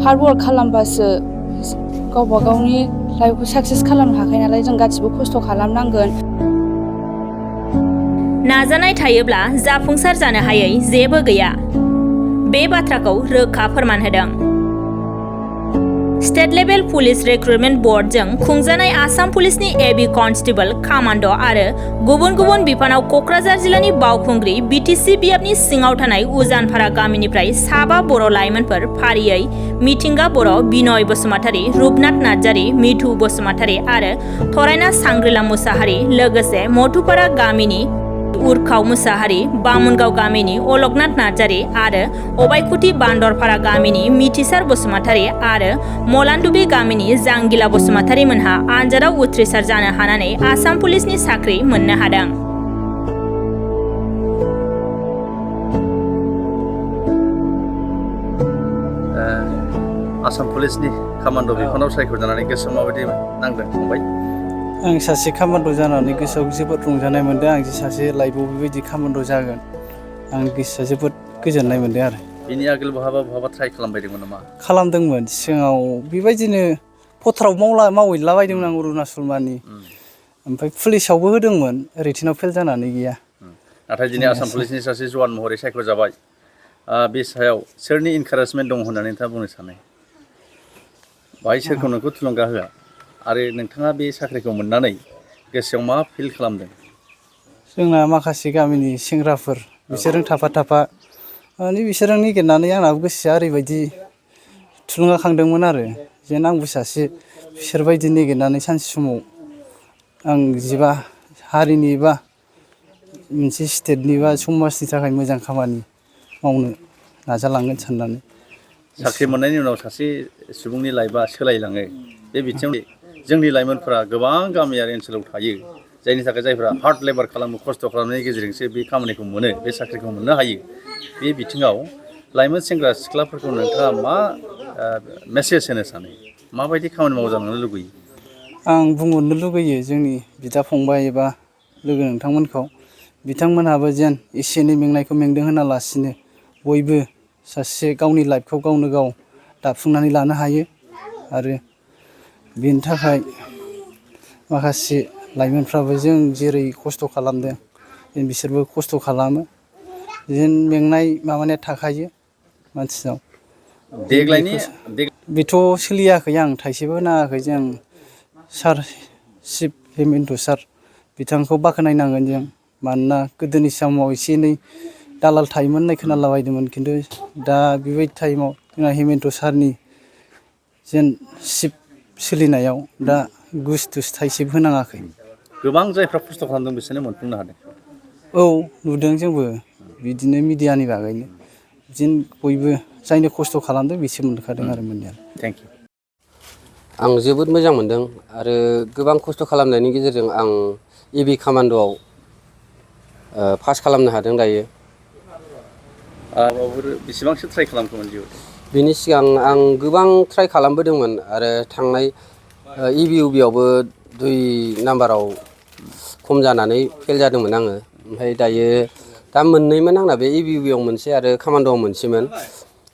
Hard work खालामबासो गावबा गावनि लाइफखौ साक्सेस खालामनो हाखायो नालाय जों गासिबो खस्थ' खालामनांगोन। नाजानाय थायोब्ला जाफुंसार जानो हायै जेबो गैया। बे बाथ्राखौ रोखा फोरमान होदों। स्टेट लेभेल पुलिस रिक्रुटमेन्ट बर्डजों खुंजानाय आसाम पुलिसनि एबि कनस्टेबल कामान्ड' आरो गुबुन गुबुन बिफानाव क'क्राझार जिल्लानि बावखुंग्रि बिटिसि बियाबनि सिङाव थानाय उजानफारा गामिनिफ्राय साबा बर' लाइमोनफोर फारियै मिथिंगा बर', बिनय बसुमतारी, रुपनाथ नार्जारी, मिथु बसुमतारी आरो थरायना सांग्रिला मुसाहारी लोगोसे मधुपारा गामिनि उरखाव मुसाहारी, बामुनगाव गामिनि अलकनाथ नार्जारी आरो अबायकुथि बान्दरपारा गामिनि मिथिसार बसुमतारी आरो मलानदुबि गामिनि जांगिला बसुमतारी मोनहा आनजादाव उथ्रिसार जानो हानानै आसाम पुलिसनि साख्रि मोननो हादों। आसाम पुलिसनि कामान्ड' बिफानाव सायख'जानानै गोसोआव माबायदि नांदों फंबाय? आं सासे कामान्ड' जानानै गोसोआव जोबोद रंजानाय मोनदों। आं जे सासे लाइफआव बेबायदि कामान्ड' जागोन आं गोसोआ जोबोद गोजोननाय मोनदों आरो। बिनि आगोल बहाबा ट्राइ खालामबायदोंमोन नामा? खालामदोंमोन सिगाङाव बेबायदिनो फथाराव मावहैलाबायदोंमोन आं अरुणाचल मानि। ओमफ्राय पुलिसावबो होदोंमोन, रिटेनाव फेल जानानै गैया। नाथाय दिनै आसाम पुलिसनि सासे जवान महरै सायख'जाबाय। बे सायाव सोरनि इनकारेजमेन्ट दं होननानै नोंथाङा बुंनो सानो? बाहाय सोरखौ नोंखौ थुलुंगा होआ आरो नोंथाङा बे साख्रिखौ मोननानै गोसोआव मा फिल खालामदों? जोंना माखासे गामिनि सेंग्राफोर बिसोरजों थाफा माने बिसोरजों नागिरनानै आंनाबो गोसोआ ओरैबायदि थुलुंगाखांदोंमोन आरो जेन आंबो सासे बिसोरबायदि नागिरनानै सानसे समाव आं जिबा हारिनि बा मोनसे स्टेटनि बा समाजनि थाखाय मोजां खामानि मावनो नाजालांगोन साननानै। साख्रि मोननायनि उनाव सासे सुबुंनि लाइफआ सोलायलाङो। बे बिथिङाव जोंनि लाइमोनफोरा गोबां गामियारि ओनसोलाव थायो, जायनि थाखाय जायफ्रा हार्ड लेबार खालामो, खस्थ' खालामनायनि गेजेरजोंसो बे खामानिखौ मोनो, बे साख्रिखौ मोननो हायो। बे बिथिङाव लाइमोन सेंग्रा सिख्लाफोरखौ नोंथाङा मा मेसेज होनो सानो? माबायदि खामानि मावजानो लुगैयो? आं बुंहरनो लुगैयो जोंनि बिदा फंबाय एबा लोगो नोंथांमोनखौ, बिथांमोनहाबो जेन एसे एनै मेंनायखौ मेंदों होनालासिनो बयबो सासे गावनि लाइफखौ गावनो गाव दाफुंनानै लानो हायो। आरो बेनि थाखाय माखासे लाइमोनफ्राबो जों जेरै खस्थ' खालामदों जेन बिसोरबो खस्थ' खालामो, जेन मेंनाय माबानाया थाखायो मानसिनाव। बेथ' सोलियाखै, आं थाइसेबो नाङाखै। जों सार चिफ हेमेन्त सार बिथांखौ बाख्नायनांगोन जों, मानोना गोदोनि समाव एसे एनै दालाल थायोमोन होननाय खोनालाबायदोंमोन, खिन्थु दा बेबायदि टाइमाव जोंहा हेमेन्त सारनि जेन चिफ सोलिनायाव दा घुस थुस थाइसेबो होनाङाखै। गोबां जायफ्रा खस्थ' खालामदों बिसोरनो मोनफुंनो हादों। औ नुदों जोंबो बिदिनो मिडियानि बागैनो, बिदिनो बयबो जायनो खस्थ' खालामदों बिसोर मोनखादों आरो मोननाया। Thank you. आं जोबोद मोजां मोनदों आरो गोबां खस्थ' खालामनायनि गेजेरजों आं एबि कामान्ड'आव पास खालामनो हादों दायो। बेसेबांसो ट्राइ खालामखोमोन जिउआव? बिनि सिगां आं गोबां ट्राइ खालामबोदोंमोन आरो थांनाय इबिआवबो 2 नाम्बाराव खम जानानै फेल जादोंमोन आङो। ओमफ्राय दायो दा मोननैमोन आंना, बे इबिआव मोनसे आरो कामान्ड'आव मोनसेमोन।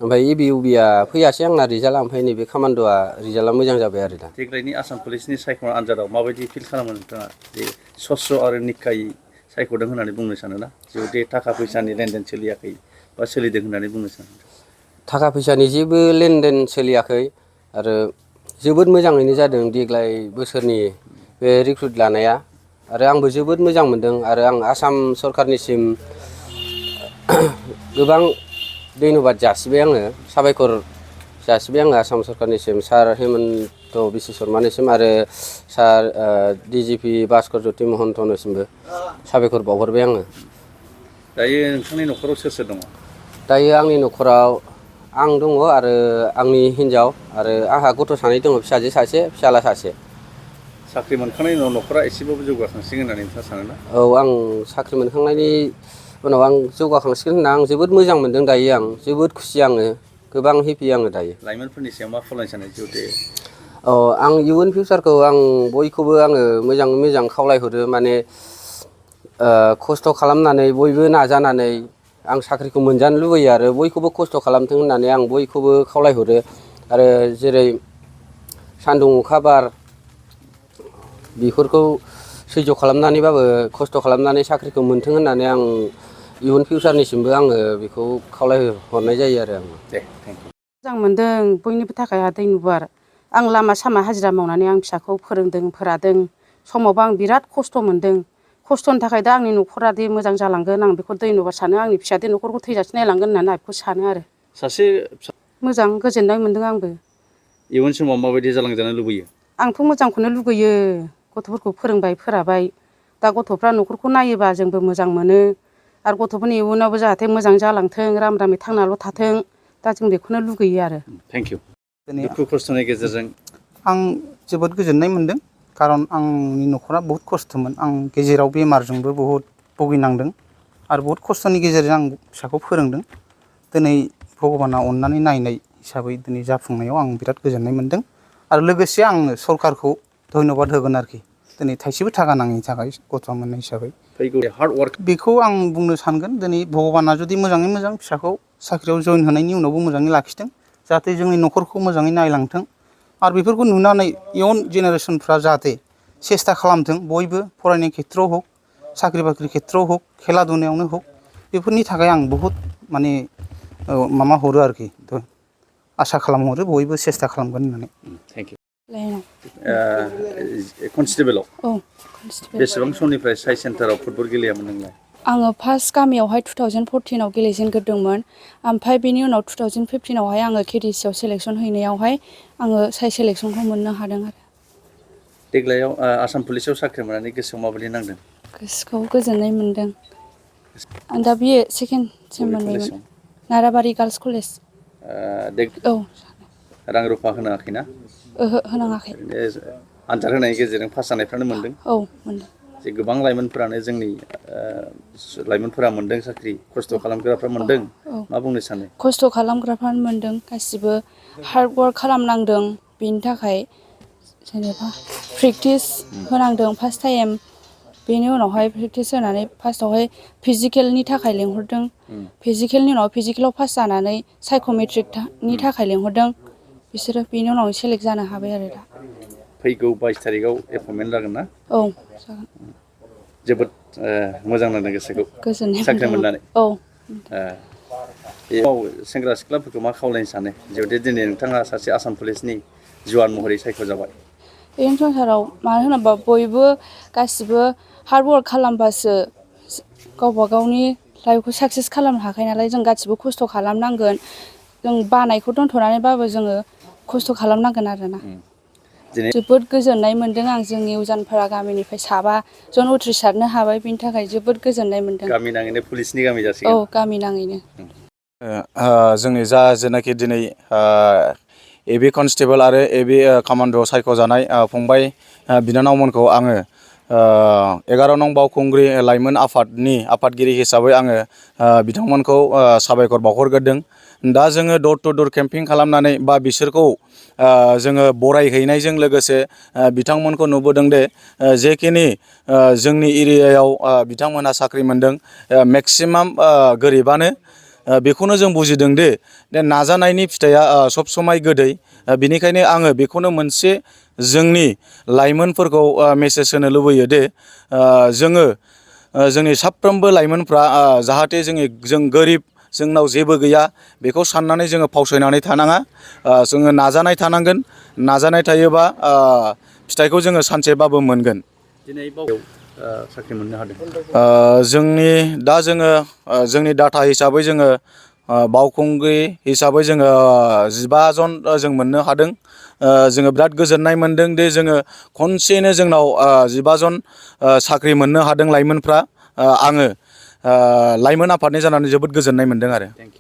ओमफ्राय इबिआ फैयासै आंना रिजाल्टआ, ओमफ्राय नैबे कामान्ड'आ रिजाल्टआ मोजां जाबाय आरो दा। देग्लायनि आसाम पुलिसनि सायख'नाय आनजादाव माबायदि फिल खालामो नोंथाङा? जे स्र'स्र' आरो निकायै सायख'दों होननानै बुंनो सानोना? जिहेतु थाखा फैसानि लेनदेन सोलियाखै बा सोलिदों होननानै बुंनो सानो? थाखा फैसानि जेबो लेनदेन सोलियाखै आरो जोबोद मोजाङैनो जादों देग्लाय बोसोरनि बे रिक्रुट लानाया, आरो आंबो जोबोद मोजां मोनदों। आरो आं आसाम सरकारनिसिम गोबां धन्यबाद जासिबाय, आङो साबायखर जासिबाय आङो आसाम सरकारनिसिम, सार हेमन्त बिश्व शर्मानिसिम आरो सार डिजिपि भास्कर ज्योति महन्तनिसिमबो साबायखर बावहरबाय आङो। दायो नोंथांनि न'खराव सोर सोर दङ? दायो आंनि न'खराव आं दङ आरो आंनि हिन्जाव आरो आंहा गथ' सानै दङ, फिसाजो सासे फिसाला सासे। साख्रि मोनखांनायनि उनाव न'खरा एसेबाबो जौगाखांसिगोन होननानै नोंथाङा सानोना? औ, आं साख्रि मोनखांनायनि उनाव आं जौगाखांसिगोन होनना आं जोबोद मोजां मोनदों दायो। आं जोबोद खुसि, आङो गोबां हेपि आङो दायो। लाइमोनफोरनि सायाव मा खावलायनो सानो जिहेतु? आं इयुन फिउचारखौ आं बयखौबो आङो मोजाङै मोजां खावलायहरो, माने खस्थ' खालामनानै बयबो नाजानानै आं साख्रिखौ मोनजानो लुबैयो आरो बयखौबो खस्थ' खालामथों होननानै आं बयखौबो खावलायहरो। आरो जेरै सान्दुं अखा बार बेफोरखौ सैज' खालामनानैबाबो खस्थ' खालामनानै साख्रिखौ मोन्थों होननानै आं इयुन फिउचारनिसिमबो आङो बेखौ खावलायहरनाय जायो आरो आं। दे थेंक इउ। मोजां मोनदों बयनिबो थाखाय दैनुबार आं लामा सामा हाजिरा मावनानै आं फिसाखौ फोरोंदों फोरादों समावबो आं बिराद खस्थ' मोनदों खस्थ'नि थाखाय दा आंनि न'खरा दि मोजां जालांगोन आं बेखौ दैनुबार सानो आंनि फिसादि न'खरखौ थैजासे नायलांगोन होननानै आं बेखौ सानो आरो सासे मोजां गोजोननाय मोनदों आंबो। इयुन समाव माबायदि जालांजानो लुबैयो? आंथ' मोजांखौनो लुगैयो गथ'फोरखौ फोरोंबाय फोराबाय दा गथ'फ्रा न'खरखौ नायोबा जोंबो मोजां मोनो आरो गथ'फोरनि इयुनावबो जाहाथे मोजां जालांथों राम रामै थांनाल' थाथों दा जों बेखौनो लुगैयो आरो। Thank you. दिनै दुखु खस्थ'नि गेजेरजों आं जोबोद गोजोननाय मोनदों खारन आंनि न'खरा बहुद खस्थ'मोन आं गेजेराव बेमारजोंबो बहुद भुगिनांदों आरो बहुद खस्थ'नि गेजेरजों आं फिसाखौ फोरोंदों दिनै भगबाना अननानै नायनाय हिसाबै दिनै जाफुंनायाव आं बिराद गोजोननाय मोनदों आरो लोगोसे आङो सरकारखौ धन्यबाद होगोन आरोखि दिनै थाइसेबो थाखा नाङैनि थाखाय गथ'आ मोननाय हिसाबै फैगौ हार्ड वार्क बेखौ आं बुंनो सानगोन दिनै भगबाना जुदि मोजाङै मोजां फिसाखौ साख्रियाव जइन होनायनि उनावबो मोजाङै लाखिथों जाहाथे जोंनि न'खरखौ मोजाङै नायलांथों आरो बेफोरखौ नुनानै इयुन जेनेरेसनफ्रा जाहाथे सेस्था खालामथों बयबो फरायनाय खेथ्रआव हक साख्रि बाख्रि खेथ्रआव हक खेला दुनायावनो हक बेफोरनि थाखाय आं बहुद माने माबा हरो आरोखि आसा खालामहरो बयबो सेस्था खालामगोन होननानै। Thank you. लाइनाव कनस्टेबोलाव औ कनस्टेबल बेसेबां समनिफ्राय साइ सेन्टाराव फुटबल गेलेयामोन नोंलाय? आङो फार्स्ट गामियावहाय 2014आव गेलेजेनग्रोदोंमोन ओमफ्राय बेनि उनाव 2015आवहाय आङो केडिसिआव सेलेक्सन हैनायावहाय आङो साइ सेलेक्सनखौ मोननो हादों आरो। देग्लायाव आसाम पुलिसाव साख्रि मोननानै गोसोआव माबायदि नांदों? गोसोखौ गोजोननाय मोनदों। आं दा बिए सेकेन्ड सेम बबे मोनबायमोन कलेजाव? नाराबारि गार्लस कलेज। औ रां रुफा होनाङाखैना? ओहो होनाङाखै। ओरैनो आनजाद होनायनि गेजेरजों पास जानायफ्रानो मोनदों। औ मोनदों। जे गोबां लाइमोनफोरानो जोंनि लाइमोनफोरा मोनदों साख्रि खस्थ' खालामग्राफ्रा मोनदों मा बुंनो सानो? खस्थ' खालामग्राफ्रानो मोनदों गासिबो हार्ड वार्क खालामनांदों बेनि थाखाय जेनेबा प्रेक्टिस होनांदों फार्स्ट टाइम बेनि उनावहाय प्रेक्टिस होनानै फार्स्टआवहाय फिजिकेलनि थाखाय लिंहरदों फिजिकेलनि उनाव फिजिकेलाव पास जानानै साइक'मेट्रिकनि थाखाय लिंहरदों बिसोरो बेनि उनाव सेलेक्ट जानो हाबाय आरो दा। फैगौ 22 तारिखआव एपइन्टमेन्ट जागोन ना? औ जागोन। जोबोद मोजां नांदों गोसोखौ गोजोननाय साख्रि मोनदों मोननानै। औ बेयाव सेंग्रा सिख्लाफोरखौ मा खावलायनो सानो जिहेथु दिनै नोंथाङा सासे आसाम पुलिसनि जवान महरै सायख'जाबाय? बेनो संसाराव मानो होनोबा बयबो गासिबो हार्ड वार्क खालामबासो गावबा गावनि लाइफखौ साक्सेस खालामनो हाखायो नालाय जों गासिबो खस्थ' खालामनांगोन जों बानायखौ दोनथ'नानैबाबो जोङो खस्थ' खालामनांगोन आरोना। दिनै जोबोद गोजोननाय मोन्दों आं जोंनि उजानफारा गामिनिफ्राय 7 जन उथ्रिसारनो हाबाय बिनि थाखाय जोबोद गोजोननाय मोन्दों। गामि नाङैनो पुलिसनि गामि औ जासिगोन। गामि नाङैनो। जोंनि जेनाखि दिनै एबि कनस्टेबोल आरो एबि कामान्ड' सायख'जानाय फंबाय बिनानावमोनखौ आङो 11 नं बावखुंग्रि लाइमोन आफादनि आफादगिरि हिसाबै आङो बिथांमोनखौ साबायखर बावहरग्रोदों। दा जोङो दर टु दर केम्पिं खालामनानै बा बिसोरखौ जोङो बरायहैनायजों लोगोसे बिथांमोनखौ नुबोदों दे जेखिनि जोंनि एरियायाव बिथांमोनहा साख्रि मोनदों मेक्सिमाम गोरिबानो बेखौनो जों बुजिदों दे नाजानायनि फिथाइया सब समाय गोदै। बिनिखायनो आङो बेखौनो मोनसे जोंनि लाइमोनफोरखौ मेसेज होनो लुबैयो दे जोङो जोंनि साफ्रोमबो लाइमोनफ्रा जाहाथे जों गोरिब जोंनाव जेबो गैया बेखौ साननानै जोङो फावसायनानै थानाङा जोङो नाजानाय थानांगोन नाजानाय थायोबा फिथाइखौ जोङो सानसेबाबो मोनगोन। दिनै बावआव साख्रि मोननो हादों। जोंनि डाटा हिसाबै जोङो बावखुंग्रि हिसाबै जोङो 15 जन जों मोननो हादों। जोङो बिराद गोजोननाय मोनदों दि जोङो खनसेनो जोंनाव 15 जन साख्रि मोननो हादों लाइमोनफ्रा। आङो लाइमोन आफादनि जानानै जोबोद गोजोननाय मोनदों आरो।